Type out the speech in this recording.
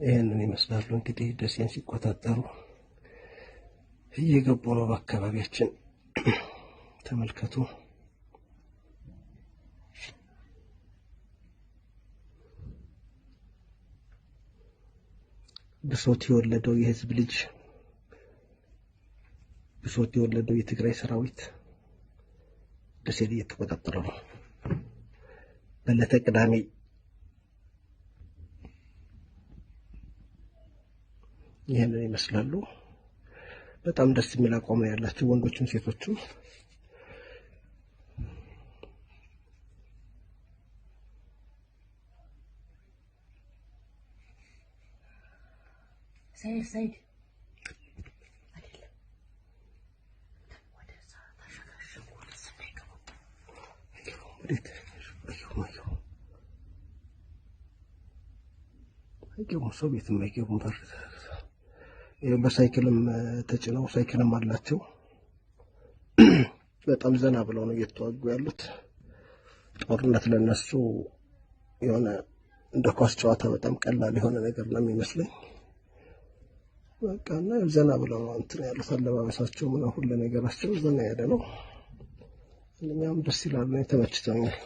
ይህንን ይመስላሉ እንግዲህ ደሴን ሲቆጣጠሩ እየገቡ ነው። በአካባቢያችን ተመልከቱ። ብሶት የወለደው የህዝብ ልጅ፣ ብሶት የወለደው የትግራይ ሰራዊት ደሴን እየተቆጣጠረ ነው። በዕለተ ቅዳሜ ይህንን ይመስላሉ። በጣም ደስ የሚል አቋም ነው ያላቸው ወንዶችም ሴቶችም። ሳይድ ሳይድ አይደለም፣ ወደዛ ታሸጋሸጉ፣ ወደዛ እንዳይገቡ። ወዴት? አይገቡም፣ አይገቡም፣ አይገቡም። ሰው ቤትም አይገቡም። በር በሳይክልም ተጭነው ሳይክልም አላቸው። በጣም ዘና ብለው ነው እየተዋጉ ያሉት። ጦርነት ለነሱ የሆነ እንደ ኳስ ጨዋታ በጣም ቀላል የሆነ ነገር ነው የሚመስለኝ። በቃ እና ዘና ብለው ነው እንትን ያሉት። አለባበሳቸው ምናምን ሁሉ ነገራቸው ዘና ያለ ነው። እኛም ደስ ይላሉ፣ ተመችቶኛል።